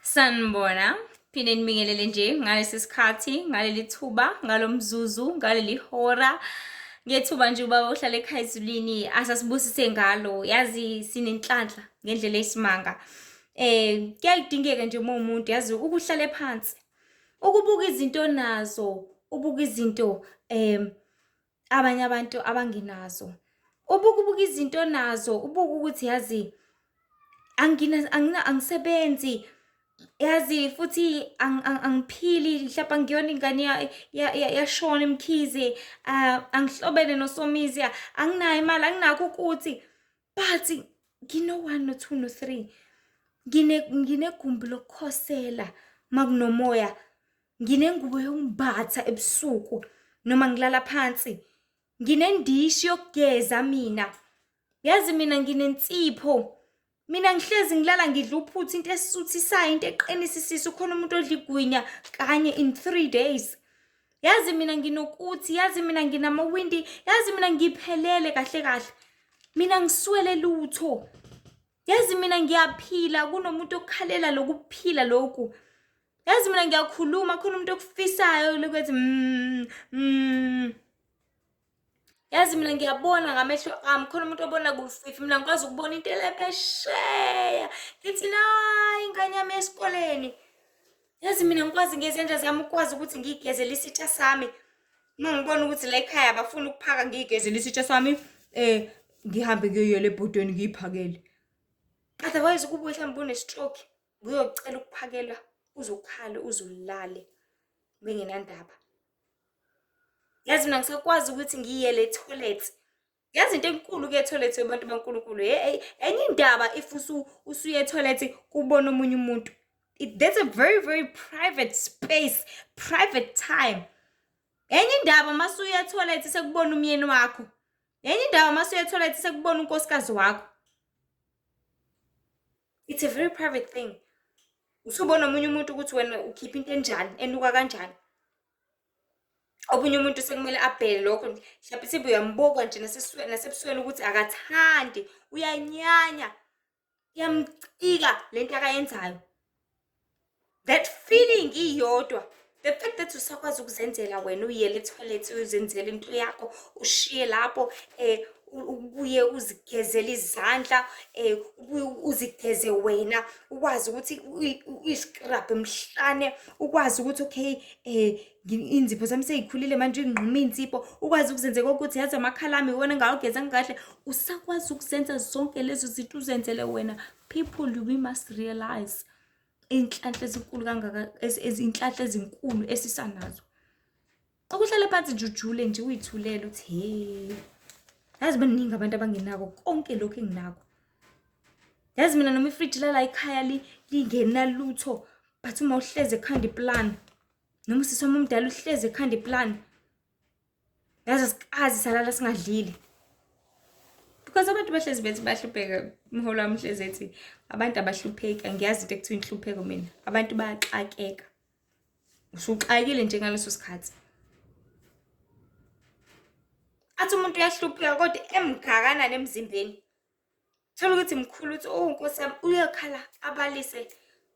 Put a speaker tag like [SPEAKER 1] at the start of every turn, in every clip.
[SPEAKER 1] Sanibona, phinde nibingelele nje ngalesi sikhathi, ngaleli thuba, ngalo mzuzu, ngaleli hora. Ngethuba nje ubaba ohlala ekhaya ezulwini asasibusise ngalo, yazi sinenhlanhla ngendlela eyisimanga. Kuyadingeka nje uma umuntu yazi ukuhlale phansi, ukubuka izinto onazo, ubuka izinto abanye abantu abangenazo. Ubuka ubuka izinto onazo, ubuke ukuthi yazi angina angina angisebenzi yazi futhi angiphili mhlawumbe angiyona ingane yashona Mkhize, angihlobene noSomizi, anginayo imali, anginakho ukuthi but ngino-one no-two no-three. Nginegumbi lokukhosela uma kunomoya. Nginengubo yokumbatha ebusuku noma ngilala phansi. Nginendishi yokugeza mina. Yazi mina nginensipho. Mina ngihlezi ngilala ngidla uphuthu into esuthisayo, into eqinisa isisu. Khona umuntu odla igwinya kanye in 3 days. Yazi mina nginokuthi, yazi mina nginamawindi, yazi mina ngiphelele kahle kahle. Mina ngiswele lutho. Yazi mina ngiyaphila kunomuntu okhalela lokuphila lokhu. Yazi mina ngiyakhuluma khona umuntu okufisayo lokwethi Yazi mina ngiyabona ngamehlo ami khona umuntu obona kufifi mina ngikwazi ukubona into elephesheya. Ngithi nayi ingane yami esikoleni. Yazi mina ngikwazi ngezandla zami ukwazi ukuthi ngiyigezele isitsha sami. Uma ngibona ukuthi la ekhaya abafuni ukuphaka ngiyigezele isitsha sami ngihambe ngiyoyela ebhodweni ngiyiphakele. Otherwise ukuba mhlawumbe une-stroke uyocela ukuphakelwa uze ukhale uze ulale bengenandaba. Yazi mina ngisakwazi ukuthi ngiyele ethoyilethi. Yazi into enkulu-ke ethoyilethi yabantu baNkulunkulu enye indaba if usuya ethoyilethi kubona omunye umuntu. That's a very very private space, private time. Enye indaba masuya ethoyilethi sekubona umyeni wakho. Enye indaba masuya ethoyilethi sekubona unkosikazi wakho. It's a very private thing. Usubona omunye umuntu ukuthi wena ukhipha into enjani, enuka kanjani. Omunye umuntu sekumele abheke lokho mhlawumbe sibe uyambuka nje nasebusweni ukuthi akathandi, uyanyanya, iyamcika lento akayenzayo. That feeling iyodwa, the fact that usakwazi ukuzenzela wena uyele ethoyilethi uyozenzela into yakho, ushiye lapho ubuye uzigezele izandla, ubuye uzigeze wena, ukwazi ukuthi uyi-scrub-e emhlane, ukwazi ukuthi okay inzipho zami sey'khulile manje uy'nqume iy'nsipho, ukwazi ukuzenzela ukuthi yazi amakhala ami iwona engawagezanga kahle. Usakwazi ukuzenza zonke lezo zinto uzenzele wena. People, we must realize iy'nhlanhla ezinkulu kangaka, izinhlanhla ezinkulu esisanazo. Ukuhlala phansi nje ujule nje uy'thulele uthi he, yazi baningi abantu abangenako konke lokhu enginakho. Yazi mina noma ifriji lala ekhaya lingenalutho but uma uhlezi ekhanda iplani noma usisi wami omdala uhlezi ekhanda iplani, yazi asikaze salala singadlile. Because abantu bahlezi bethi bahlupheka, umholi wami uhlezi ethi abantu abahlupheki, angiyazi into ekuthiwa inhlupheko mina. Abantu bayaxakeka. Usuxakile nje ngaleso sikhathi. Athi umuntu uyahlupheka kodwa emngakanani emzimbeni. Thola ukuthi mkhulu uthi oh Nkosi yami uyakhala abalise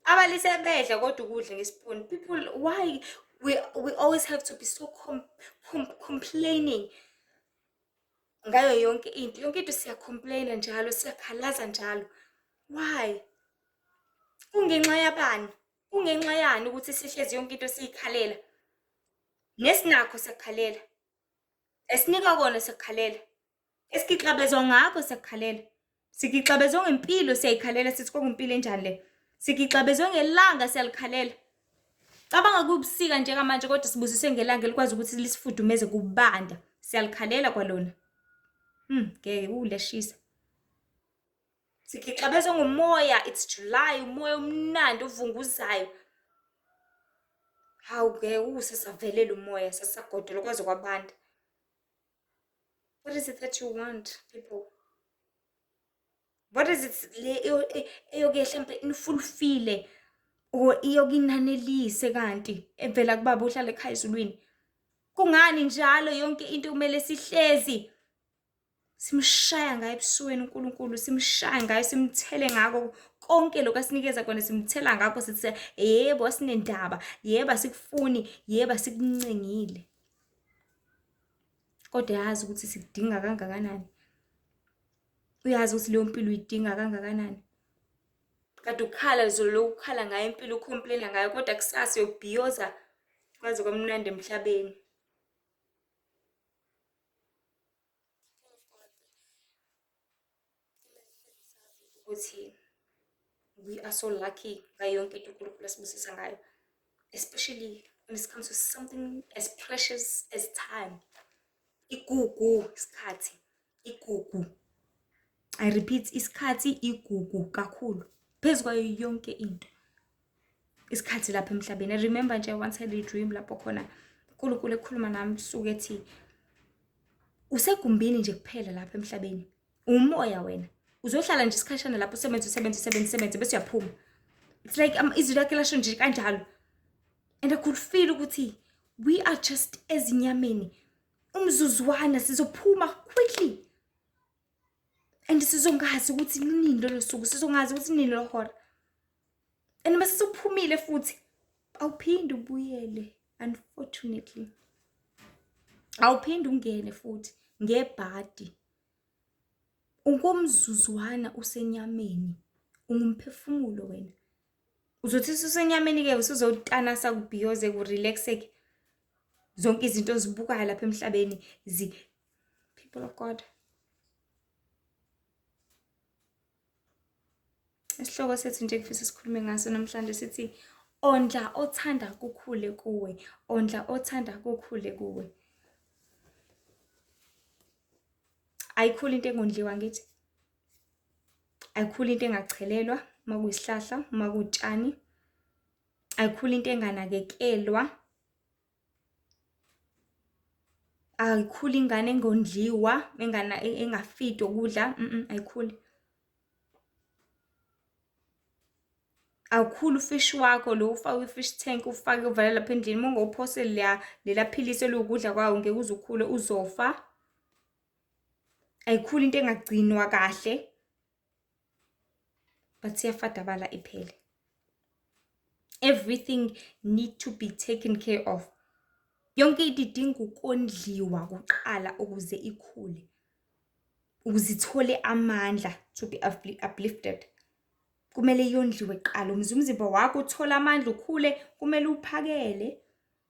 [SPEAKER 1] abalise bedla kodwa ukudla ngesipuni. People, why we always have to be so complaining ngayo yonke into? Yonke into siya-complain-a njalo, siyakhalaza njalo. Why? Kungenxa yabani? Kungenxa yani ukuthi sihlezi yonke into siyikhalela? Nesinakho siyakukhalela, esinikwa kona siyakukhalela, esigixabezwa ngakho siyakukhalela. Sigixabezwe ngempilo siyayikhalela sithi kwakuyimpilo enjani le. Sigixabezwe ngelanga siyalikhalela. Cabanga kuwubusika njengamanje kodwa sibusiswe ngelanga elikwazi ukuthi lisifudumeze kubanda. Siyalikhalela kwalona. Ngeke liyashisa. Sigixabezwe ngumoya, it's July, umoya omnandi ovunguzayo. Hawu ngeke sesavelela umoya, sesagodola kwaze kwabanda. What is it that you want, people? What is it le eyoke hlampe ini-fulfill-e or iyoke inanelise kanti evela kubaba ohlala ekhaya ezulwini? Kungani njalo yonke into kumele sihlezi Simshaya ngayo ebusweni uNkulunkulu, simshaya ngayo, simthele ngako konke lokhu asinikeza kona, simthela ngakho, sithi yebo asinendaba, yebo asikufuni, yebo asikuncengile. Kodwa yazi ukuthi sikudinga kangakanani. Uyazi ukuthi leyo mpilo uyidinga kangakanani. Kade ukhala zolo lokhu ukhala ngayo impilo, ucomplaina ngayo, kodwa kusasa uyobhiyoza kwaze kwamnandi emhlabeni. Ukuthi we are so lucky ngayo yonke into uNkulunkulu asibusisa ngayo, especially when it comes to something as precious as time. Igugu isikhathi, igugu. I repeat, isikhathi igugu kakhulu phezu kwayo yonke into. Isikhathi lapha emhlabeni. I remember nje I once had a dream lapho khona uNkulunkulu ekhuluma nami usuke ethi usegumbini nje kuphela lapha emhlabeni. Umoya wena. Uzohlala nje isikhashana lapho usebenze usebenze usebenze usebenze bese uyaphuma. It's like izwi lakhe lasho nje kanjalo. And I could feel ukuthi we are just ezinyameni. Umzuzwana sizophuma quickly. And sizongazi ukuthi nini lolo suku, sizongazi ukuthi nini lolo hora. And mase usuphumile futhi awuphinde ubuyele, unfortunately. Awuphinde ungene futhi ngebhadi. Unkomzuzwana usenyameni, ungumphefumulo wena. Uzothi ususenyameni-ke usuzotanasa kubhiyoze kurelaxeke. Zonke izinto ozibukayo lapha emhlabeni zi people of God. Isihloko sethu nje ngifisa sikhulume ngaso namhlanje sithi ondla othanda kukhule kuwe, ondla othanda kukhule kuwe. Ayikhuli into engondliwa ngithi. Ayikhuli into engachelelwa uma kuyisihlahla, uma kuwutshani. Ayikhuli into enganakekelwa. Ayikhuli ingane engondliwa, engafidi ukudla, ayikhuli. Awukhuli ufishi wakho lo ufake kwi-fish tank, ufake uvalele lapha endlini. Uma ungawuphoseli lela philisi eliwukudla kwawo ngeke uze ukhule, uzofa. Ayikhuli into engagcinwa kahle, but iyafadabala iphele. Everything need to be taken care of. Yonke into idinga ukondliwa kuqala ukuze ikhule, ukuze ithole amandla to be uplifted. Kumele yondliwe kuqala ukuze umzimba wakho uthole amandla ukhule. Kumele uphakele,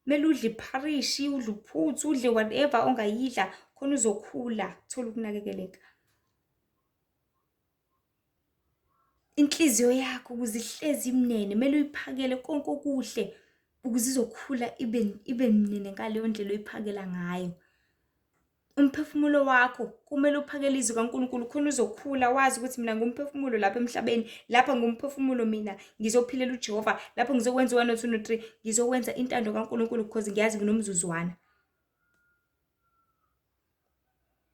[SPEAKER 1] kumele udle ipharishi, udle uphuthu, udle whatever ongayidla khona uzokhula, uthole ukunakekeleka. Inhliziyo yakho ukuze ihlezi imnene, kumele uyiphakele konke okuhle ukuze izokhula ibe mnene ngaleyo ndlela oyiphakela ngayo. Umphefumulo wakho kumele uphakele izwi kaNkulunkulu khona uzokhula wazi ukuthi mina ngumphefumulo lapha emhlabeni, lapha ngumphefumulo mina ngizophilela uJehova, lapho ngizokwenza u-1 no 2 no 3, ngizokwenza intando kaNkulunkulu because ngiyazi nginomzuzwana.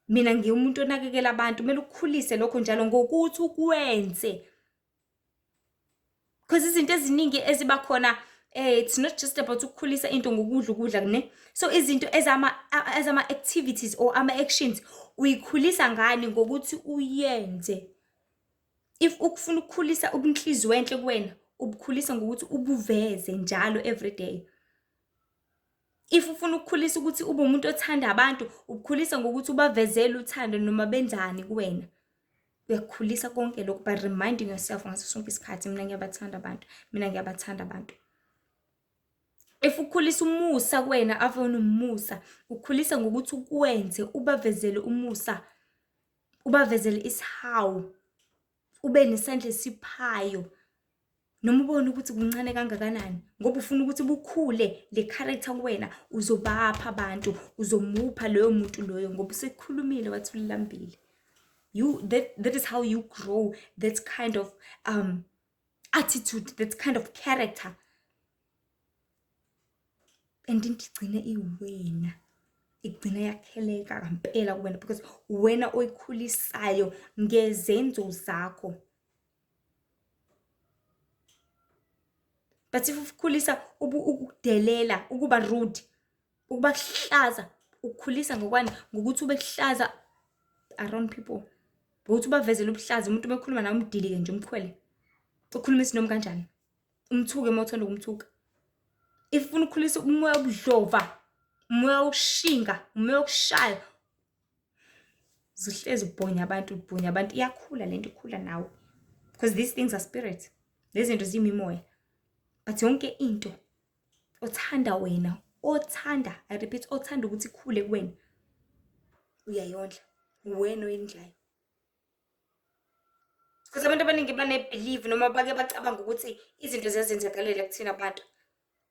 [SPEAKER 1] Mina ngiwumuntu onakekela abantu, kumele ukukhulise lokho njalo ngokuthi ukwenze. Because izinto eziningi eziba khona, it's not just about ukukhulisa into ngokudla ukudla ne. So izinto ezama activities or ama actions uyikhulisa ngani? Ngokuthi uyenze. If ukufuna ukukhulisa ubunhliziyo enhle kuwena, ubukhulisa ngokuthi ubuveze njalo every day. If ufuna ukukhulisa ukuthi ube umuntu othanda abantu, ubukhulisa ngokuthi ubavezele uthando noma benzani kuwena. Uyakukhulisa konke lokhu by reminding yourself ngaso sonke isikhathi, mina ngiyabathanda abantu, mina ngiyabathanda abantu. If ukhulisa umusa kuwena, ave unomusa, ukhulisa ngokuthi ukwenze, ubavezele umusa, ubavezele isihawu, ube nesandla esiphayo. Noma ubone ukuthi kuncane kangakanani, ngoba ufuna ukuthi bukhule le character kuwena, uzobapha abantu, uzomupha loyo muntu loyo ngoba usekhulumile wathi ulambile. That is how you grow that kind of attitude, that kind of character. And into igcine iwena, igcine yakheleka ngempela kuwena because wena oyikhulisayo ngezenzo zakho. But if ukhulisa ukudelela, ukuba rude, ukuba kuhlaza, ukukhulisa ngokwani? Ngokuthi ube kuhlaza around people. Ngokuthi ubavezele ubuhlaza, umuntu uma ekhuluma nawe umdilike nje umkhwele. Ukhuluma isinomi kanjani? Umthuke uma uthanda ukumthuka. If ufuna ukukhulisa umoya wobudlova, umoya wokushinga, umoya wokushaya, uzohlezi ubhonya abantu, ubhonya abantu. Iyakhula lento, ikhula nawe. Because these things are spirit. Lezi zinto ziyimimoya. But yonke into othanda wena, othanda, I repeat, othanda ukuthi ikhule kuwena, uyayondla. Wena oyindlayo. Because abantu abaningi bane-believe noma bake bacabanga ukuthi izinto ziyazenzakalela kuthina abantu.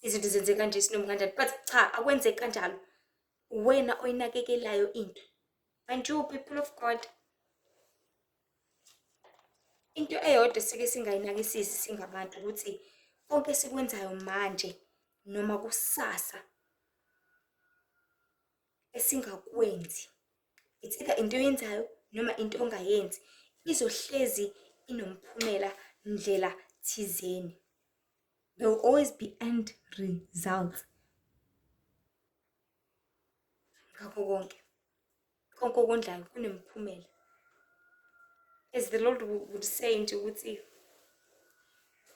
[SPEAKER 1] Izinto zenzeka nje isinoma kanjani. But cha, akwenzeki kanjalo. Uwena oyinakekelayo into. And you people of God, into eyodwa esike singayinakisisi singabantu ukuthi konke esikwenzayo manje noma kusasa esingakwenzi, it's either into oyenzayo noma into ongayenzi, izohlezi inomphumela ndlela thizeni. There will always be end results. Ngakho konke, konke okondlayo kunemiphumela. As the Lord would say nje ukuthi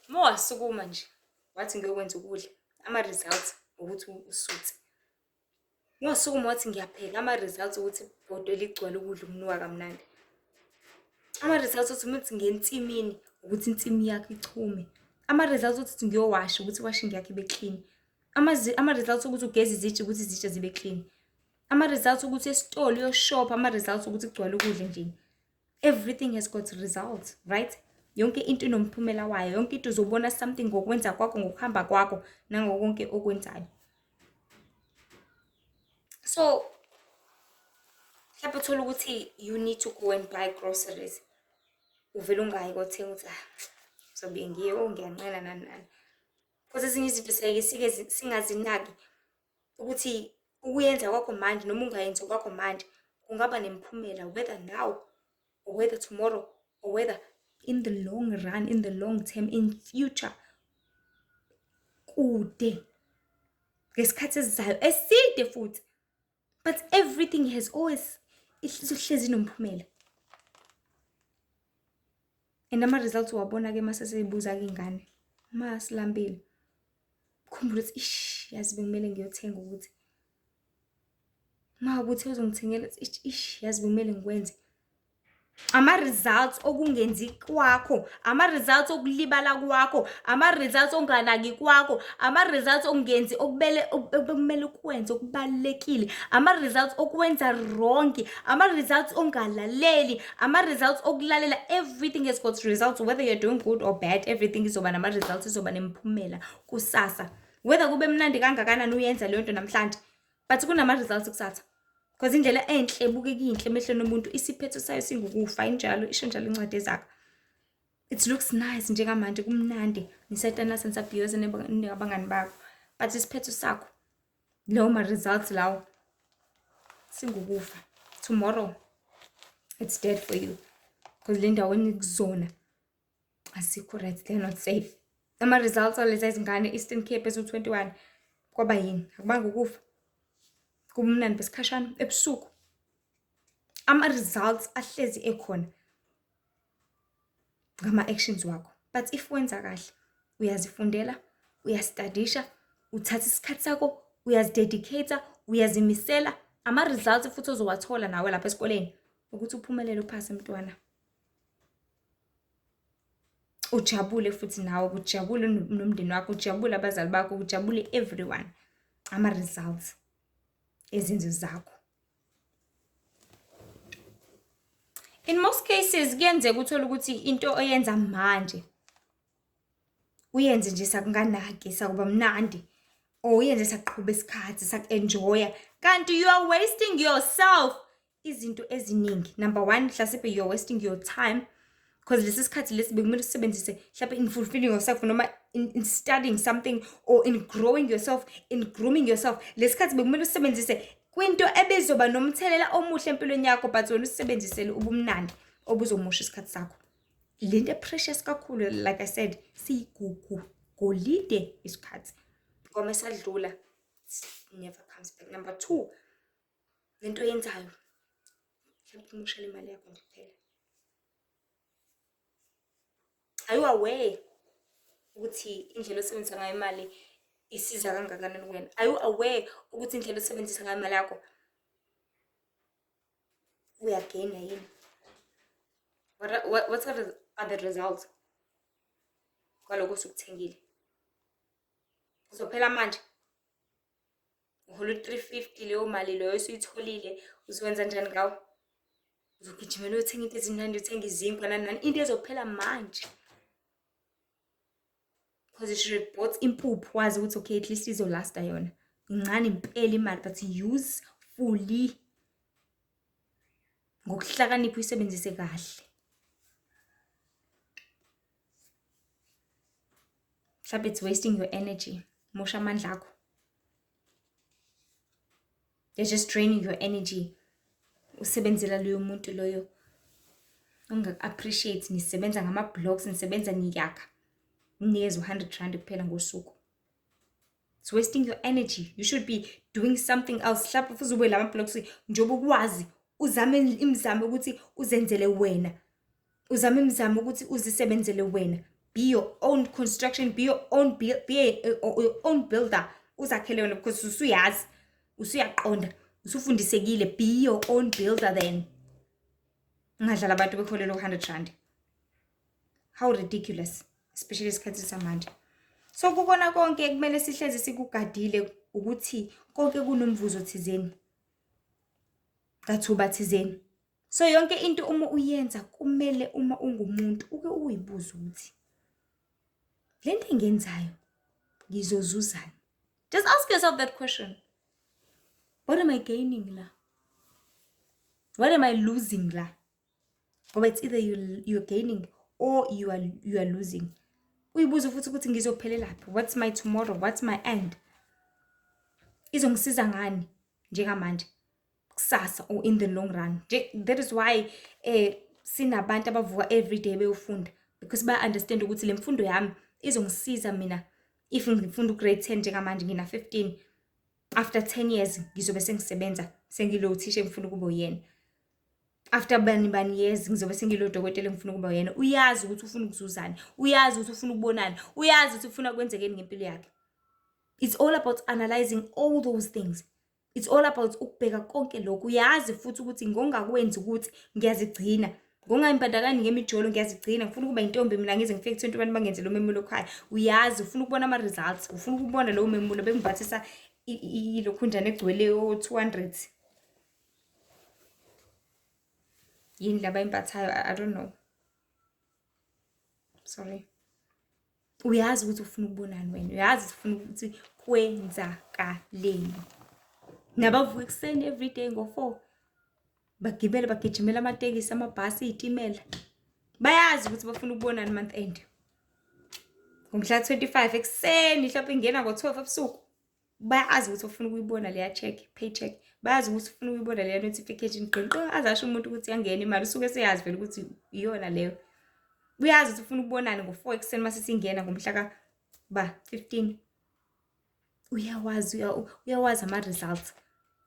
[SPEAKER 1] uma wasukuma nje wathi ngiyokwenza ukudla, ama-results ukuthi usuthe. Uma wasukuma wathi ngiyapheka, ama-results ukuthi ibhodwe ligcwele ukudla okunuka kamnandi. Ama-results ukuthi uma uthi ngiya ensimini, ukuthi insimu yakho ichume. Ama-results ukuthi ngiyowasha, ukuthi i-washing yakho ibe clean. Ama-results ukuthi ugeze izitsha, ukuthi izitsha zibe clean. Ama-results ukuthi esitolo uyoshopha, ama-results ukuthi kugcwale ukudla endlini. Everything has got results, right? Yonke into inomphumela wayo. Yonke into uzobona something ngokwenza kwakho, ngokuhamba kwakho, nango konke okwenzayo. So, mhlawumbe uthole ukuthi you need to go and buy groceries. Uvele ungayi kothenga ukuthi ah, ngizobuye ngiye, oh ngiyanqena nani nani. Because ezinye izinto siyaye sike singazinaki ukuthi ukuyenza kwakho manje noma ungayenzi kwakho manje kungaba nemiphumela, whether now or whether tomorrow or whether in the long run, in the long term, in future, kude ngesikhathi esizayo eside futhi. But everything has always ihlezi inomphumela. And ama-results uwabona-ke mase seyibuza-ke ingane, ma silambile, khumbula ukuthi ish, yazi bekumele ngiyothenga ukuthi. Ma ukuthi uzongithengela, ish, ish, yazi bekumele ngikwenze. Ama-results okungenzi kwakho, ama-results okulibala kwakho, ama-results onganaki kwakho, ama-results okungenzi okumele ukwenze okubalulekile, ama-results okwenza wrong, ama-results ongalaleli, ama-results okulalela. Everything has got results, whether you're doing good or bad, everything izoba nama-results, izoba nemiphumela kusasa. Whether kube mnandi kangakanani uyenza leyo nto namhlanje, but kunama-results kusasa. Because indlela enhle ebukeka inhle emehlweni omuntu, isiphetho sayo singukufa, injalo, isho njalo incwadi ezakho. It looks nice njengamanje, kumnandi, nisetanasa nisabhiyoza nabangani bakho, but isiphetho sakho, lawo ma-results lawo, singukufa. Tomorrow, it's dead for you. Because le ndawo enikuzona asikho right, they're not safe. Ama-results alezi izingane Eastern Cape eziwu-21 kwaba yini? Akubanga ukufa. Kubumnandi besikhashana ebusuku. Ama-results ahlezi ekhona ngama-actions wakho. But if wenza kahle, uyazifundela, uyastadisha, uthatha isikhathi sakho, uyazidedicate, uyazimisela, ama-results futhi ozowathola nawe lapha esikoleni ukuthi uphumelele uphase mntwana. Ujabule futhi nawe, kujabule nomndeni wakho, ujabule abazali bakho, kujabule everyone. Ama-results ezinzo zakho. In most cases kuyenzeka uthole ukuthi into oyenza manje uyenze nje sakunganaki, sakuba mnandi, or uyenze saqhuba isikhathi, saku-enjoya, kanti you are wasting yourself izinto eziningi. Number one, mhlasimpe you are wasting your time, because lesi sikhathi lesi bekumele usisebenzise mhlawumbe in fulfilling yourself noma in studying something or in growing yourself, in grooming yourself. Lesi sikhathi bekumele usisebenzise kwinto ebizoba nomthelela omuhle empilweni yakho, but wena usisebenzisele ubumnandi obuzomosha isikhathi sakho. Lento e-precious kakhulu, like I said, siyigugu, golide isikhathi. Ngoba esadlula, it never comes back. Number two, lento oyenzayo, Mhlawumbe umoshela imali yakho nje kuphela. Are you aware ukuthi indlela osebenzisa ngayo imali isiza kangakanani kuwena? Are you aware ukuthi indlela osebenzisa ngayo imali yakho uyagaina yini? What are the results kwaloko osukuthengile? Uzophela manje uhola u-350, leyo mali leyo osuyitholile uzowenza njani ngawo? Uzogijimela uyothenga into ezimnandi, uthenge izinkwa nani nani, into ezophela manje. Because you should have bought impuphu, wazi ukuthi okay, at least izolasta yona. Incane impela imali, but use fully. Ngokuhlakanipha uyisebenzise kahle. Mhlawumbe it's wasting your energy. Mosha amandla akho. You're just draining your energy. Usebenzela loyo muntu loyo ongaku-appreciate. Nisebenza ngama-blocks, nisebenza niyakha. Unikeza u-100 rand kuphela ngosuku. It's wasting your energy. You should be doing something else. Mhlawumbe futhi ube lama blocks njengoba ukwazi, uzame imizamo ukuthi uzenzele wena. Uzame imizamo ukuthi uzisebenzele wena. Be your own construction, be your own build, be your own builder. Uzakhele wena because usuyazi, usuyaqonda, usufundisekile. Be your own builder then. Ungadlala abantu bekholelwa u-100 rand. How ridiculous, especially esikhathini samanje. So kukona konke kumele sihlezi sikugadile ukuthi konke kunomvuzo thizeni, ngathuba thizeni. So yonke into uma uyenza kumele uma ungumuntu uke uyibuze ukuthi lento engiyenzayo ngizozuzani. Just ask yourself that question. What am I gaining la? What am I losing la? Ngoba it's either you're gaining or you are losing. Uyibuze futhi ukuthi ngizophelelaphi? What's my tomorrow? What's my end? Izongisiza ngani njengamanje, kusasa or in the long run? That is why sinabantu abavuka every day beyofunda, because baya understand ukuthi le mfundo yami izongisiza mina. If ngifunda ugrade 10 njengamanje ngina 15, after 10 years ngizobe sengisebenza, sengilo thisha engifuna ukuba uyena. After bani bani years ngizobe sengilo dokotela engifuna ukuba uyena. Uyazi ukuthi ufuna ukuzuzani, uyazi ukuthi ufuna ukubonani, uyazi ukuthi ufuna kwenzekeni ngempilo yakhe. It's all about analyzing all those things. It's all about ukubheka konke lokhu. Uyazi futhi ukuthi ngongakwenzi ukuthi ngiyazigcina, ngongayimbandakanyi ngemijolo ngiyazigcina, ngifuna ukuba intombi mina ngize ngifike ku-21, bangenze lo memulo ekhaya. Uyazi ufuna ukubona ama-results, ufuna ukubona lowo memulo bekumbathisa ilokhunjana egcwele o-200, yini laba impathayo. I don't know, sorry. Uyazi ukuthi ufuna ukubonani wena, uyazi ufuna ukuthi kwenzakaleni. Nabavuka ekuseni everyday ngo-4, bagibele, bagijimela amatekisi, amabhasi, iy'timela, bayazi ukuthi bafuna ukubonani month end ngomhla 25 ekuseni, mhlawumbe ingena ngo-12 ebusuku. Bayazi ukuthi ufuna ukuyibona leya check, paycheck. Bayazi ukuthi ufuna ukuyibona leya notification, gqinqi, azasho umuntu ukuthi yangena imali, usuke seyazi vele ukuthi iyona leyo. Uyazi ukuthi ufuna ukubonani ngo-4 ekuseni mase singena ngomhla ka ba 15. Uyawazi, uyawazi ama-results,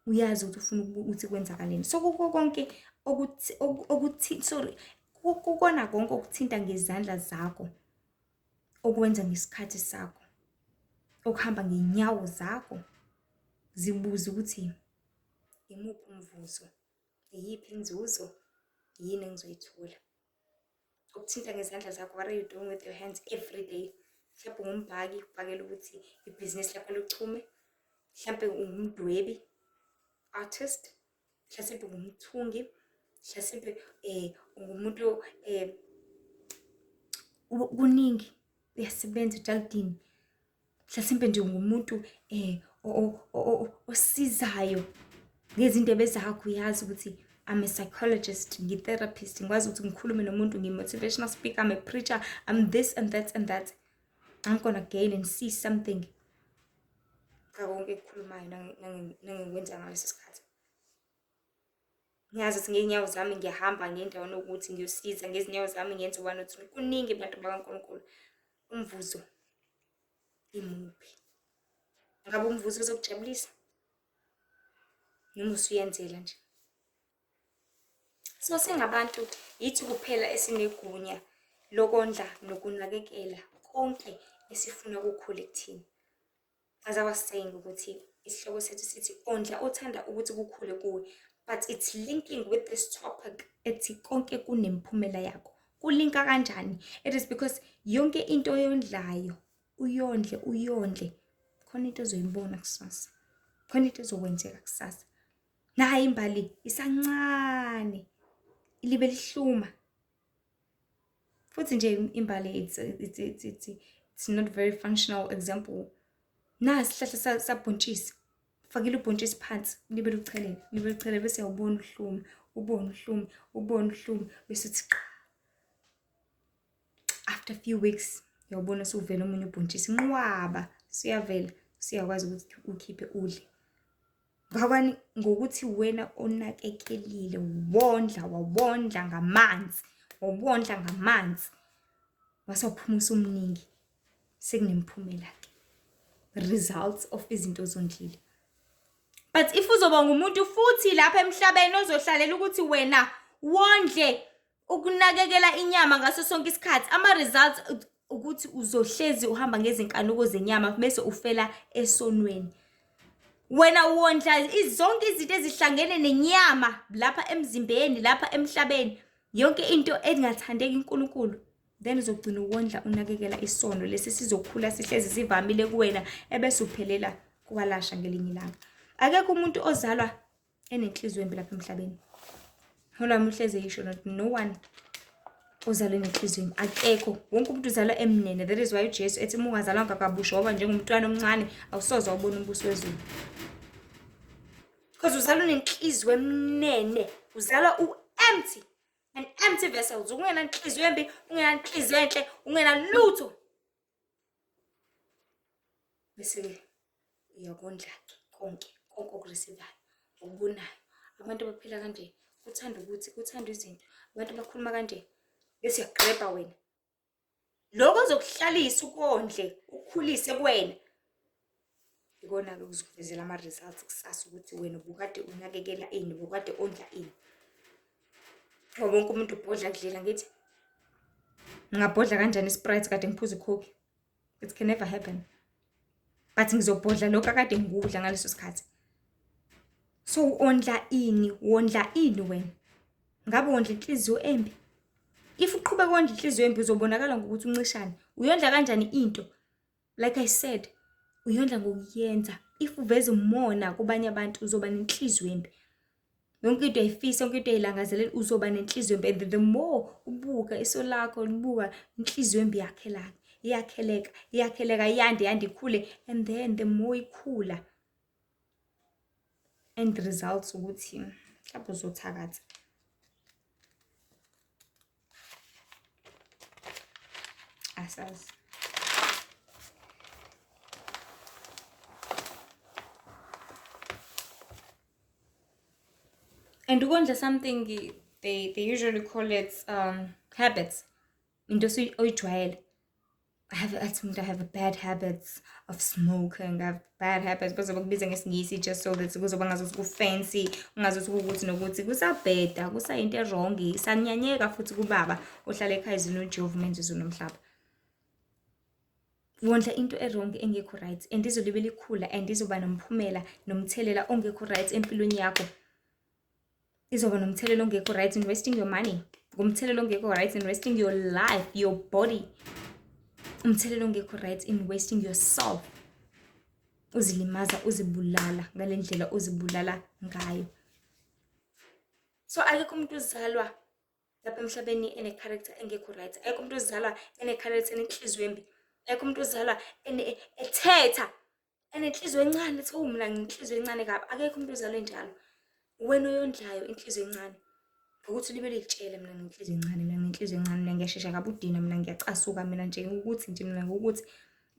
[SPEAKER 1] uyazi ukuthi ufuna ukuthi kwenzakaleni. So kuko konke okuthi okuthi sorry, kukona konke okuthinta ngezandla zakho, okwenza ngesikhathi sakho, okuhamba ngey'nyawo zakho, zibuze ukuthi imuphi umvuzo, iyiphi inzuzo, yini engizoyithola. Okuthinta ngezandla zakho, what are you doing with your hands every day? Mhlawumbe ungumbhaki, ubhakela ukuthi ibhizinisi lakho lichume. Mhlampe ungumdwebi, artist. Mhlasimpe ungumthungi, mhlasimpe ungumuntu, kuningi, uyasebenza ejalidini. Mhlasimpe nje ungumuntu osizayo ngezindebe zakho. Uyazi ukuthi I'm a psychologist, ngi-therapist, ngikwazi ukuthi ngikhulume nomuntu, ngi-motivational speaker, I'm a preacher, I'm this and that and that. I'm gonna gain and see something ngako konke ekukhulumayo nangikwenza ngaleso sikhathi. Ngiyazi ukuthi ngey'nyawo zami ngiyahamba ngiye endaweni yokuthi ngiyosiza, ngezinyawo zami ngenze one or two. Kuningi, bantu bakaNkulunkulu. Umvuzo imuphi? Ngabe umvuzo uzokujabulisa noma usuyenzela nje? So singabantu yithi kuphela esinegunya lokondla nokunakekela konke esifuna kukhule kuthina. As I was saying ukuthi isihloko sethu sithi ondla othanda ukuthi kukhule kuwe, but it's linking with this topic ethi konke kunemiphumela yakho. Kulinka kanjani? It is because yonke into oyondlayo uyondle uyondle, khona into ozoyibona kusasa, khona into ezokwenzeka kusasa. Nayi imbali isancane ilibe lihluma futhi nje imbali it's not very functional example. Nasi isihlahla sabhontshisi, fakile ubhontshisi phansi, libe luchelele, libe luchelele, bese uyawubona uhluma, ubone uhluma, ubone uhluma, bese uthi qa. After a few weeks uyawubona suvela omunye ubhontshisi, nqwaba, suyavela, suyakwazi ukuthi ukhiphe udle. Ngakani ngokuthi wena onakekelile, wondla, wawondla ngamanzi, wawondla ngamanzi, wase waphuma usumningi, sekunemiphumela-ke, results of izinto ozondlile. But if uzoba ngumuntu futhi lapha emhlabeni ozohlalela ukuthi wena wondle ukunakekela inyama ngaso sonke isikhathi, ama-results ukuthi uzohlezi uhamba ngezinkanuko zenyama bese ufela esonweni. Wena wondla zonke izinto ezihlangene nenyama lapha emzimbeni, lapha emhlabeni, yonke into engathandeki uNkulunkulu, then uzogcina uwondla unakekela isono lesi sizokhula sihlezi sivamile kuwena, ebese uphelela kuwalasha ngelinye ilanga. Akekho umuntu ozalwa enenhliziyo embi lapha emhlabeni. Holami uhleze yisho not no one ozalwe nenhliziyo embi, akekho. Wonke umuntu uzalwa emnene. That is why uJesu ethi uma ungazalwanga kabusha waba njengomntwana omncane, awusoze wabona umbuso wezulu. Because uzalwa unenhliziyo emnene, uzalwa u-empty, an empty vessel. Ungenanhliziyo embi, ungenanhliziyo enhle, ungenalutho. Bese-ke uyakondla-ke konke, konke okurisivayo, okubonayo. Abantu abaphila kanje, kuthanda ukuthi, kuthanda izinto. Abantu abakhuluma kanje, bese uyagrabha wena. Lokho ozokuhlalisa ukondle, ukukhulise kuwena, ikona-ke okuzokuvezela ama-results kusasa ukuthi wena ubukade unakekela ini, ubukade ondla ini. Ngoba wonke umuntu ubhodla kudlela ngithi. Ngingabhodla kanjani i-Sprite kade ngiphuza i-Coke? It can never happen. But ngizobhodla lokhu akade ngikudla ngaleso sikhathi. So wondla ini? Wondla ini wena? Ngabe wondla inhliziyo embi? If uqhubeka wondla inhliziyo embi uzobonakala ngokuthi uncishane. Uyondla kanjani into? Like I said, uyondla ngokuyenza. If uveza umona kubanye abantu uzoba nenhliziyo embi. Yonke into uyayifisa, yonke into uyayilangazelela, uzoba nenhliziyo embi. And the more ubuka iso lakho libuka inhliziyo embi yakhelana, iyakheleka, iyakheleka, iyande, yande ikhule. And then the more ikhula, end results ukuthi mhlawumbe uzothakatha. Asazi. And ukondla something they usually call it habits. Into oyijwayele. I have athi umuntu I have bad habits of smoking, I have bad habits. Bazobe kubiza ngesiNgisi just so that kuzoba ngazuthi ku-fancy, ungazuthi kuwukuthi nokuthi kusabheda, kusayinto e-wrong, isanyanyeka futhi kubaba ohlala ekhaya ezulwini uJehova umenzi wezulu nomhlaba. Wondla into e-wrong engekho right and izolibe likhula and izoba nomphumela nomthelela ongekho right empilweni yakho. Izoba nomthelela ongekho right in wasting your money. Ngumthelela ongekho right in wasting your life, your body. Umthelela ongekho right in wasting yourself. Uzilimaza, uzibulala ngale ndlela ozibulala ngayo. So akekho umuntu ozalwa lapha emhlabeni ene-character engekho right. Akekho umuntu ozalwa ene-character enenhliziyo embi. Akekho umuntu ozalwa ethetha enenhliziyo encane, ethi oh mina nginenhliziyo encane kabi. Akekho umuntu ozalwa enjalo. Wena oyondlayo inhliziyo encane. Ngokuthi libe liyitshele mina nginenhliziyo encane, mina nginenhliziyo encane, mina ngiyashesha kabi udina, mina ngiyacasuka, mina nje ukuthi nje mina ngokuthi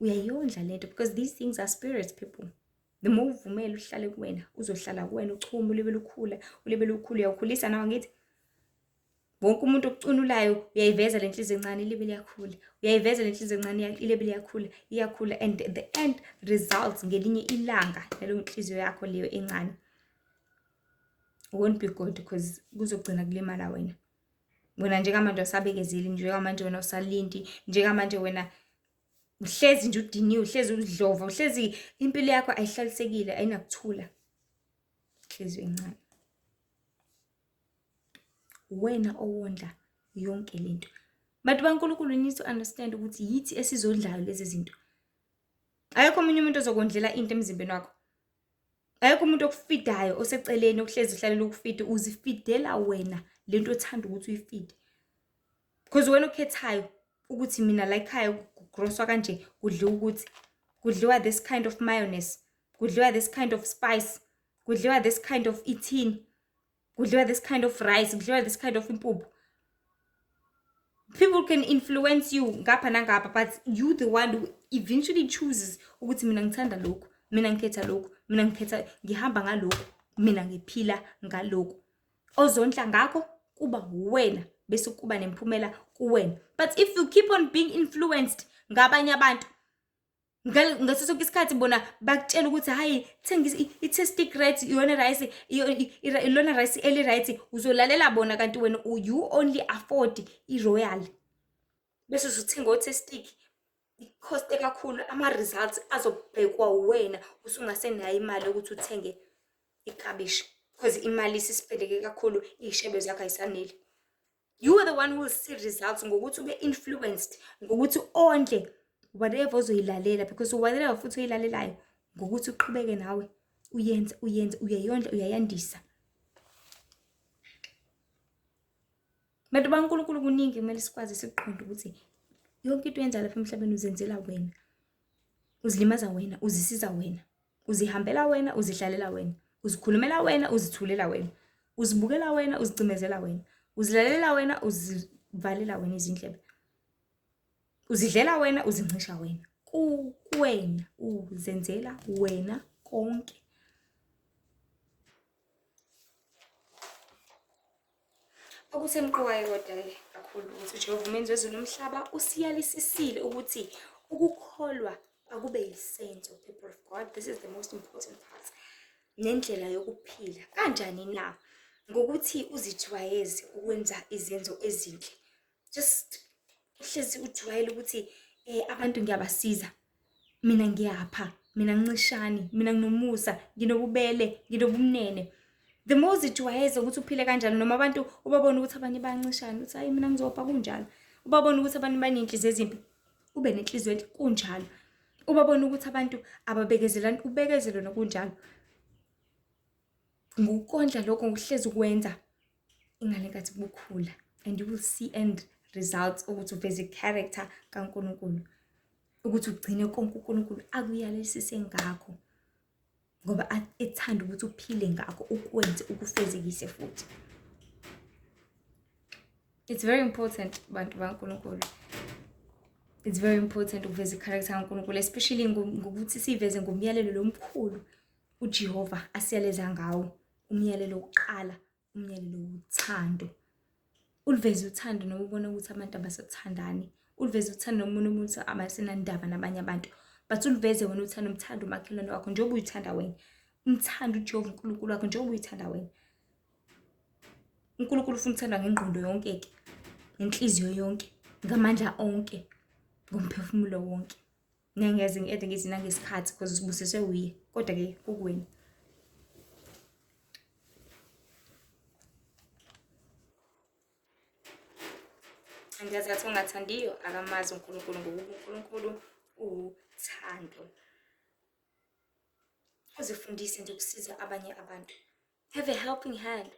[SPEAKER 1] uyayondla lento because these things are spirits people. The more uvumela uhlale kuwena, uzohlala kuwena uchume, ulibele ukhula, ulibele ukhula, uyawukhulisa nawe ngithi. Wonke umuntu okucunulayo uyayiveza le nhliziyo encane, ilibe liyakhula. Uyayiveza le nhliziyo encane, ilibe liyakhula, iyakhula and the end results ngelinye ilanga laleyo nhliziyo yakho leyo encane. Won't be good because kuzogcina kulimala wena. Wena njengamanje awusabekezeli, njengamanje wena awusalindi, njengamanje wena uhlezi nje udiniwe, uhlezi udlova, uhlezi impilo yakho ayihlalisekile, ayinakuthula. Inhliziyo encane. Wena owondla yonke lento. Bantu baNkulunkulu, you need to understand ukuthi yithi esizondlayo lezi zinto. Akekho omunye umuntu ozokondlela into emzimbeni wakho. Akekho umuntu okufidayo oseceleni okuhlezi uhlalela ukufida, uzifidela wena lento othanda ukuthi uyifide. Because wena okhethayo ukuthi mina la ekhaya kugroswa kanje, kudliwa ukuthi kudliwa this kind of mayonnaise, kudliwa this kind of spice, kudliwa this kind of ithini, kudliwa this kind of rice, kudliwa this kind of impuphu. People can influence you ngapha nangapha, but you the one who eventually chooses ukuthi mina ngithanda lokhu, mina ngikhetha lokhu, mina ngikhetha ngihamba ngalokhu, mina ngiphila ngalokhu. Ozondla ngakho kuba wena, bese kuba nemphumela kuwena. But if you keep on being influenced ngabanye abantu, ngaso sonke isikhathi bona bakutshela ukuthi hayi thenga i-Tastic rice, iyona rice, ilona rice eli-right, uzolalela bona, kanti wena you only afford i-Royal. Bese usuthenga o-Tastic, ikhoste kakhulu, ama-results azobhekwa wena usungasenayo imali yokuthi uthenge iklabishi, because imali isisipheleke kakhulu, iy'shebe zakho ayisaneli. You are the one who will see results ngokuthi ube influenced, ngokuthi ondle whatever ozoyilalela, because whatever futhi oyilalelayo ngokuthi uqhubeke nawe uyenze, uyenze, uyayondla, uyayandisa. Bantu baNkulunkulu, kuningi kumele sikwazi sikuqonde ukuthi yonke into oyenza lapha emhlabeni uzenzela wena, uzilimaza wena, uzisiza wena, uzihambela wena, uzihlalela wena, uzikhulumela wena, uzithulela wena, uzibukela wena, uzicimezela wena, uzilalela wena, uzivalela wena izindlebe, uzidlela wena, uzincisha wena, kuwena, uzenzela wena konke. Okusemqoka-ke kodwa-ke kakhulu ukuthi uJehova umenzi wezulu nomhlaba usiyalisisile ukuthi ukukholwa akube yisenzo, people of God. This is the most important part. Nendlela yokuphila. Kanjani na? Ngokuthi uzijwayeze ukwenza izenzo ezinhle. Just uhlezi ujwayele ukuthi abantu ngiyabasiza, mina ngiyapha, mina ngincishani, mina nginomusa, nginobubele, nginobumnene. The more uzijwayeze ukuthi uphile kanjalo, noma abantu ubabone ukuthi abanye bayancishana, uthi hayi mina ngizopha, kunjalo. Ubabone ukuthi abantu baney'nhliziyo ezimbi, ube nenhliziyo enhle, kunjalo. Ubabone ukuthi abantu ababekezelani, ubekezele nokunjalo. Ngokukondla lokho, ngokuhlezi ukwenza ingale nkathi kukhula, and you will see end results ukuthi uveze i-character kaNkulunkulu, ukuthi ugcine konke uNkulunkulu akuyalelisise ngakho, ngoba ethanda ukuthi uphile ngakho, ukwenze, ukufezekise futhi. It's very important, bantu baNkulunkulu. It's very important ukuveza i-character kaNkulunkulu, especially ngokuthi siyiveze ngomyalelo lomkhulu uJehova asiyaleza ngawo, umyalelo wokuqala, umyalelo wothando. Uliveze uthando noma ubona ukuthi abantu abasathandani, uliveze uthando noma ubona ukuthi abasenandaba nabanye abantu, but uliveze wena uthando, umthando umakhelwane wakho njengoba uyithanda wena, umthando uJehova uNkulunkulu wakho njengoba uyithanda wena. uNkulunkulu ufuna ukuthandwa ngengqondo yonke-ke, ngenhliziyo yonke, ngamandla onke, ngomphefumulo wonke. Ngeke ngize ngi-ede ngithi nangesikhathi because usibusiswe wuye, kodwa-ke kukuwena. Angiyazi athi ongathandiyo akamazi uNkulunkulu, ngokuba uNkulunkulu uwuthando. Uzifundise nje ukusiza abanye abantu. Have a helping hand.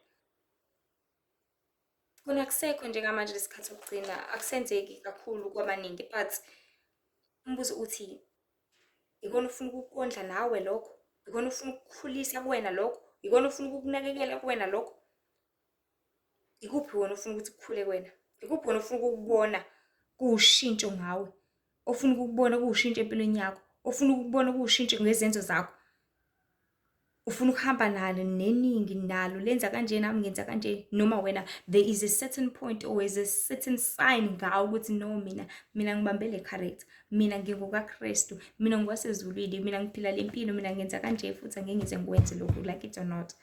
[SPEAKER 1] Kona akusekho njengamanje lesikhathi sokugcina, akusenzeki kakhulu kwabaningi, but umbuzo uthi ikona ufuna ukukondla nawe lokho, ikona ufuna ukukhulisa kuwena lokho, ikona ufuna ukukunakekela kuwena lokho. Ikuphi wena ofuna ukuthi kukhule kuwena? Ikuphi wena ofuna ukukubona kuwushintsho ngawe? Ofuna ukukubona kuwushintsho empilweni yakho? Ofuna ukukubona kuwushintsho ngezenzo zakho? Ufuna ukuhamba nalo neningi nalo lenza kanje, nami ngenza kanje, noma wena there is a certain point or is a certain sign ngawo ukuthi no, mina ngibambe le character, mina ngingokaKristu, mina ngowasezulwini, mina ngiphila le mpilo, mina ngenza kanje futhi angeke ngize ngikwenze lokhu, like it or not.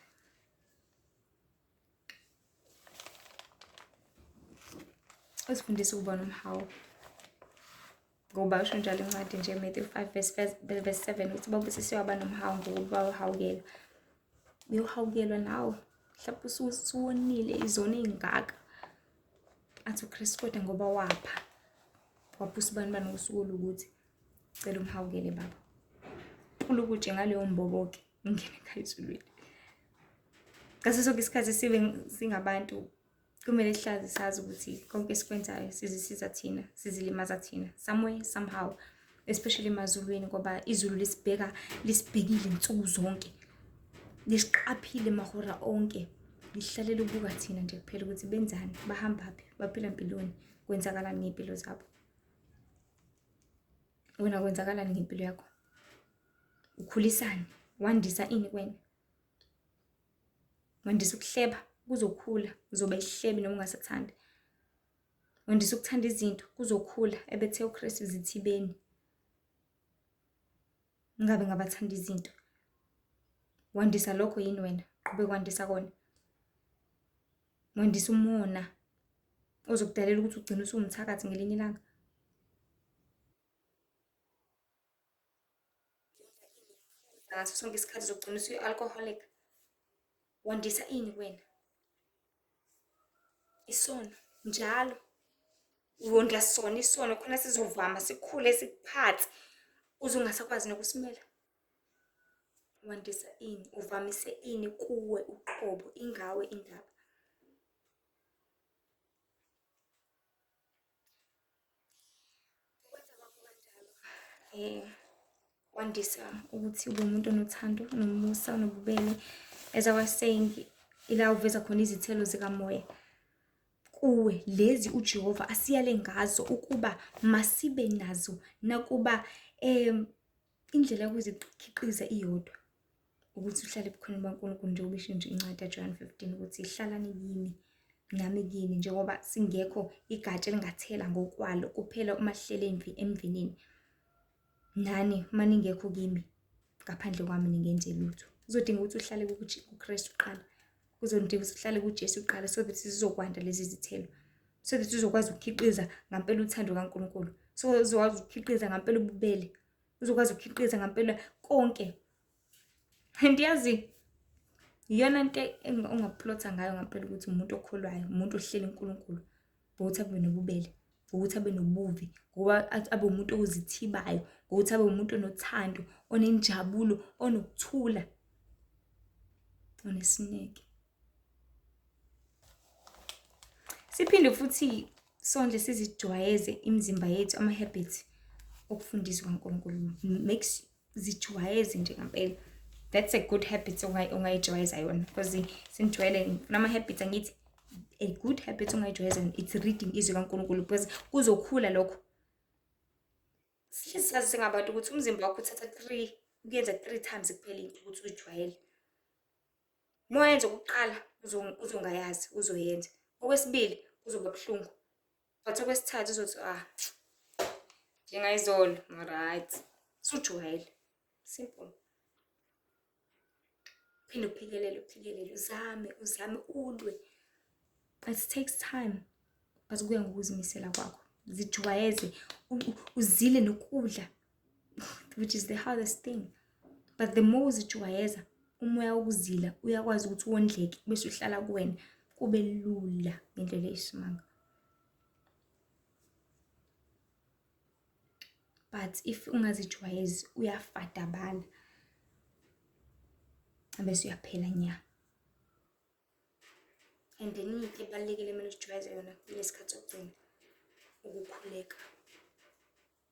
[SPEAKER 1] Usifundisa ukuba nomhawu. Ngoba usho njalo incwadi nje Matthew 5 verse 7 ukuthi babusisiwe abanomhawu ngokuba bayowuhawukelwa. Uyohawukelwa nawe. Mhlawumbe usuwonile izono ey'ngaka. Athi uKristu kodwa ngoba wapha. Wapha usibanibani ngosuku olukuthi cela umhawukele baba. Pulukutshe ngaleyo mbobo-ke ungene ekhaya ezulwini. Ngaso sonke isikhathi sibe singabantu kumele sihlale sazi ukuthi konke esikwenzayo sizisiza thina, sizilimaza thina somewhere somehow, especially emazulwini ngoba izulu lisibheka lisibhekile nsuku zonke, lisiqaphile mahora onke, lihlalele ukubuka thina nje kuphela ukuthi benzani, bahambaphi, baphila mpiloni, kwenzakalani ngey'mpilo zabo. Wena kwenzakalani ngempilo yakho? Ukhulisani? Wandisa ini kuwena? Wandisa ukuhleba, kuzokhula, uzoba isihlebi noma ungasathandi. Wandisa ukuthanda izinto, kuzokhula. Ebethe uKristu zithibeni. Ngabe ngabathanda izinto. Wandisa lokho yini wena? Qhubeka wandisa kona. Wandisa umona ozokudalela ukuthi ugcine usuwumthakathi ngelinye ilanga. Ngaso sonke isikhathi uzogcina usuyi-alcoholic. Wandisa ini kuwena? Isono njalo wondla sona isono khona sizovama sikhule sikuphathe uze ungasakwazi nokusimela. Wandisa ini? Uvamise ini kuwe uqobo ingawe indaba. Ukwenza kwakho kanjalo kwandisa ukuthi ube umuntu onothando, onomusa, onobubele. As I was saying, ila uveza khona izithelo zikamoya kuwe, lezi uJehova asiyale ngazo ukuba masibe nazo nakuba indlela yokuzikhiqiza iyodwa ukuthi uhlale ebukhoneni bukaNkulunkulu njengoba isho nje incwadi kaJohn 15 ukuthi hlalani kimi nami kini njengoba singekho igatsha elingathela ngokwalo kuphela uma sihlele emvinini nani uma ningekho kimi ngaphandle kwami ningenze lutho. Kuzodinga ukuthi uhlale kuKristu kuqala, kuzodinga ukuthi uhlale kuJesu kuqala so that zizokwanda lezi zithelo, so that uzokwazi ukukhiqiza ngampela uthando kaNkulunkulu, so uzokwazi ukukhiqiza ngampela ububele, uzokwazi ukukhiqiza ngampela konke. And yazi iyona nto ongaplotha ngayo ngampela ukuthi umuntu okholwayo, umuntu ohleli uNkulunkulu, ngokuthi abe nobubele, ngokuthi abe nobuvi, ngokuba abe umuntu ozithibayo, ngokuthi abe umuntu onothando, onenjabulo, onokuthula, onesineke. Siphinde futhi sondle sizijwayeze imizimba yethu ama-habits okufundiswa kaNkulunkulu makes zijwayeze nje ngampela. That's a good habit ongayijwayeza yona because sinijwayele nama-habits angithi a good habit ongayijwayeza yona it's reading izwi kaNkulunkulu because kuzokhula lokho. Sihlezi sazi singabantu ukuthi umzimba wakho uthatha three ukuyenza three times kuphela into ukuthi uyijwayele. Uma wayenza okokuqala uzongayazi uzoyenza. Okwesibili kuzoba buhlungu. But okwesithathu uzothi ah njengayizolo, right. Sujwayele. Simple. Phinde uphikelele uphikelele uzame uzame ulwe. But it takes time. But kuya ngokuzimisela kwakho. Zijwayeze uzile nokudla which is the hardest thing. But the more uzijwayeza umoya wokuzila uyakwazi ukuthi wondleke bese uhlala kuwena kube lula ngendlela eyisimanga. But if ungazijwayezi uyafadabala bese uyaphela nya. And enye into ebalulekile kumele usijwayeze yona kulesi sikhathi sokugcina ukukhuleka.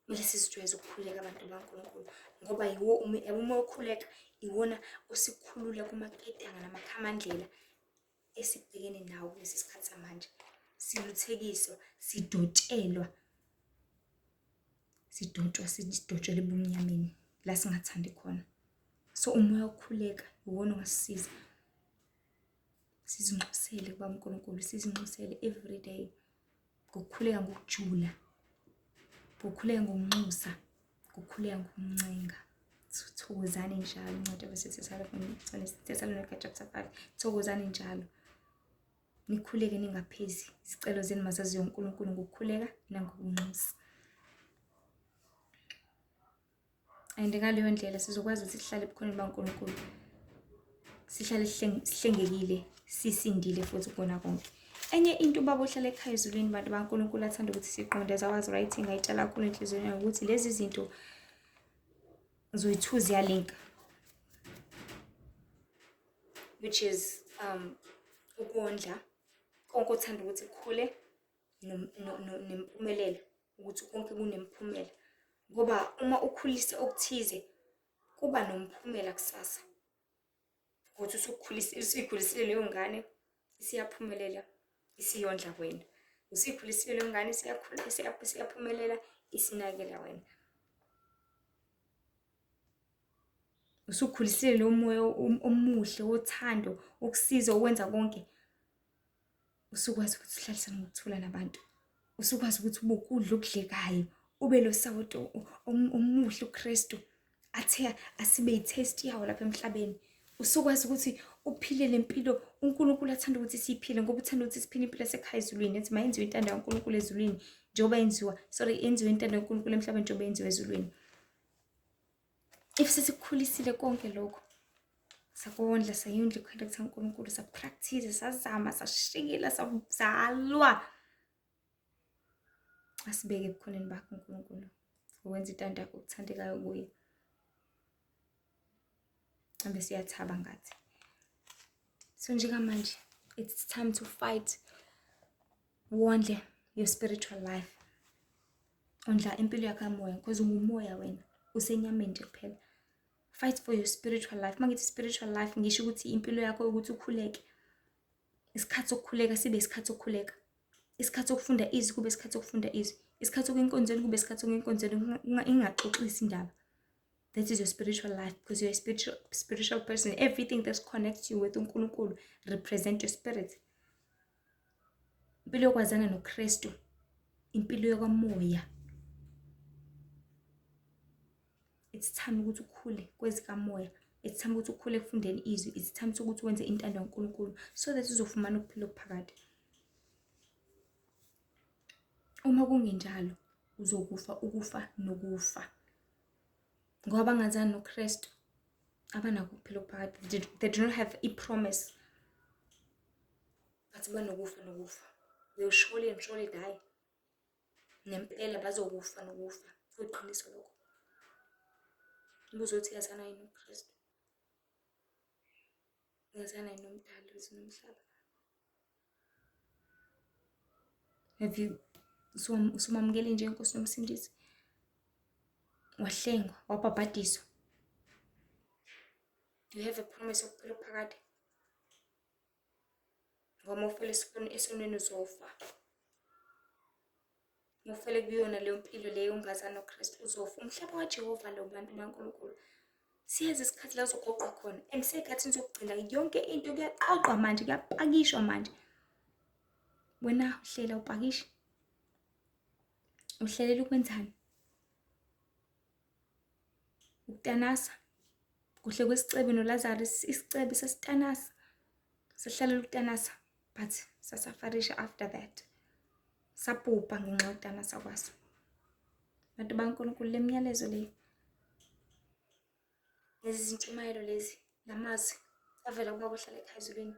[SPEAKER 1] Kumele sizijwayeze ukukhuleka abantu bakaNkulunkulu ngoba yiwo uma ukhuleka iwona osikhulula kumaketanga namakhamandlela esibhekene nawo kulesi sikhathi samanje. Siluthekiswa, sidotshelwa, sidontshwa, sidotshelwa ebumnyameni la singathandi khona. So umoya wokukhuleka iwona ongasisiza sizinxusele kubaba uNkulunkulu, sizinxusele every day ngokukhuleka ngokujula, ngokukhuleka ngokunxusa, ngokukhuleka ngokuncenga. Thokozani njalo, incwadi yabaseThesalonika chapter 5, thokozani njalo. Nikhuleke ningaphezi. Izicelo zenu mazaziwe uNkulunkulu ngokukhuleka nangokunxusa. And ngaleyo ndlela sizokwazi ukuthi sihlale ebukhoneni baNkulunkulu. Sihlale sihlengekile, sisindile futhi kukona konke. Enye into ubaba ohlala ekhaya ezulwini bantu baNkulunkulu athanda ukuthi siqonde as I was writing ngayitshala kakhulu enhliziyweni yami ukuthi lezi zinto zoyi-two ziyalinka which is ukondla konke othanda ukuthi kukhule nempumelelo ukuthi konke kunemphumela ngoba uma ukhulisa okuthize kuba nomphumela kusasa ukuthi usukhulise usuyikhulisile leyo ngane isiyaphumelela isiyondla wena usuyikhulisile leyo ngane isiyakhula isiyaphumelela isinakela wena usukhulisile lo moya omuhle wothando wokusiza okwenza konke usukwazi ukuthi uhlalisane ngokuthula nabantu usukwazi ukuthi ube ukudla okudlekayo ube lo sawoti omuhle uKristu athe asibe yi-taste yawo lapha emhlabeni usukwazi ukuthi uphile le mpilo uNkulunkulu athanda ukuthi siyiphile ngoba uthanda ukuthi siphile impilo yasekhaya ezulwini ethi mayenziwe intando kaNkulunkulu ezulwini njengoba yenziwa sorry yenziwe intando kaNkulunkulu emhlabeni njengoba yenziwa ezulwini. If sesikukhulisile konke lokho sakondla sayondla i-character kaNkulunkulu sapractice sazama sashikila salwa asibeke ebukhoneni bakhe uNkulunkulu ngokwenza intando yakhe okuthandekayo kuye mbe siyathaba ngathi so njengamanje it's time to fight wondle your spiritual life ondla impilo yakho yamoya because ungumoya wena usenyameni nje kuphela fight for your spiritual life uma ngithi spiritual life ngisho ukuthi impilo yakho ukuthi ukhuleke isikhathi sokukhuleka sibe isikhathi sokukhuleka isikhathi sokufunda izwi kube isikhathi sokufunda izwi isikhathi sokuya enkonzweni kube isikhathi sokuya enkonzweni ingaxoxisi indaba. That is your spiritual life because you're a spiritual person. Everything that connects you with uNkulunkulu represent your spirit. Impilo yokwazana noKristu, impilo yokamoya. It's time ukuthi ukhule kwezikamoya. It's time ukuthi ukhule ekufundeni izwi. It's time ukuthi wenze intando kaNkulunkulu so that uzofumana ukuphila okuphakade. Uma kungenjalo uzokufa ukufa nokufa. Ngoba bangazani noKristu abanakho ukuphila okuphakade. They do not have a promise. But banokufa nokufa. They will surely and surely die. Nempela bazokufa nokufa. Kuyiqiniso lokho. Umbuzo uthi uyazana yini noKristu? Uyazana yini noMdali wezulu nomhlaba? Have you usumamukele njengenkosi nomsindisi? Wahlengwa, wabhabhadiswa. Do you have a promise yokuphila okuphakade? Ngoba uma ufela esonweni uzofa. Uma ufele kuyona leyo mpilo leyo ungazani noKristu uzofa. Umhlaba kaJehova lo bantu baNkulunkulu. Siyeza isikhathi la uzogoqwa khona and seyikhathini sokugcina yonke into kuyaqoqwa manje, kuyapakishwa manje. Wena uhlela upakishe. Uhlelela ukwenzani? Ukutanasa. Kuhle kwesicebi noLazarus, isicebi sasitanasa. Sahlalela ukutanasa but sasafarisha after that. Sabhubha ngenxa yokutanasa kwaso. Bantu baNkulunkulu le myalezo le lezi zintshumayelo lezi lamazwi avela kubaba ohlala ekhaya ezulwini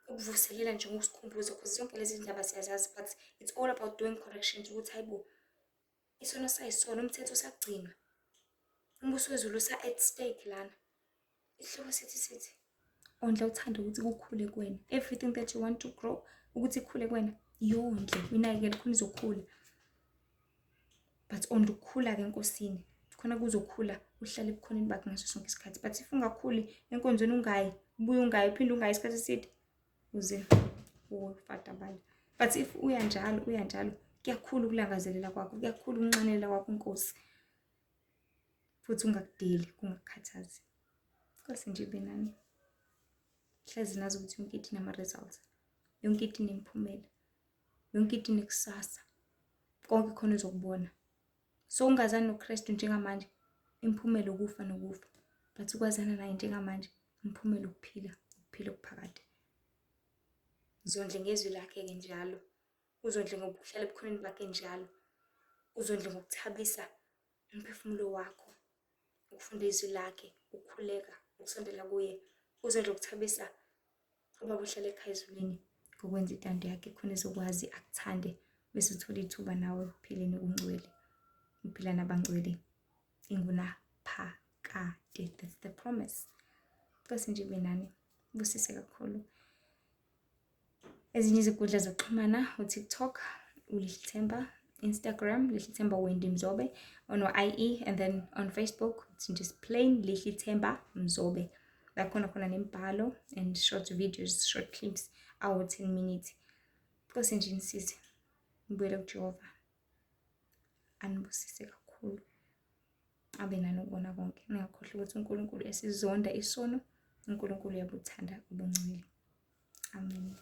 [SPEAKER 1] ukuvuselela nje ngokusikhumbuza because zonke lezi ndaba siyazazi but it's all about doing corrections ukuthi hayibo isono sayisono umthetho usagcinwa umbuso wezulu usa at stake lana isihloko sithi sithi ondla uthanda ukuthi kukhule kuwena everything that you want to grow ukuthi ikhule kuwena yondle uyinakekele khona izokhula but ondla ukukhula-ke enkosini khona kuzokhula uhlale ebukhoneni bakhe ngaso sonke isikhathi but if ungakhuli enkonzweni ungayi ubuye ungayi uphinde ungayi isikhathi eside uze uwofadabala but if uya njalo uya njalo kuyakhula ukulangazelela kwakho kuyakhula ukunxanela kwakho inkosi futhi ungakudeli kungakukhathazi Nkosi nje ibe nani hlezi nazi ukuthi yonke into inama-results yonke into inemiphumela yonke into inekusasa konke khona uzokubona so ungazani noKristu njengamanje imiphumela ukufa nokufa but ukwazana naye njengamanje imiphumela ukuphila ukuphila okuphakade. Zondle ngezwi lakhe-ke njalo, uzondle ngokuhlala ebukhoneni bakhe njalo, uzondle ngokuthabisa umphefumulo wakho, ukufunda izwi lakhe, ukukhuleka, ukusondela kuye, uzondle ngokuthabisa ubaba ohlala ekhaya ezulwini ngokwenza intando yakhe khona ezokwazi akuthande bese uthola ithuba nawe ekuphileni okungcwele, uphila nabangcwele ingunaphakade. That's the promise. Nkosi nje ibe nani, busise kakhulu. Ezinye izinkundla zokuxhumana uTikTok uLihlithemba, Instagram Lihlithemba Wendy Mzobe on IE and then on Facebook it's just plain Lihlithemba Mzobe. La khona khona nemibhalo and short videos, short clips awu-10 minutes. Nkosi nje inisize nibuyele kuJehova anibusise kakhulu abe nani ukubona konke. Ningakhohlwa ukuthi uNkulunkulu esizonda isono, uNkulunkulu uyabuthanda ubungcwele. Amen.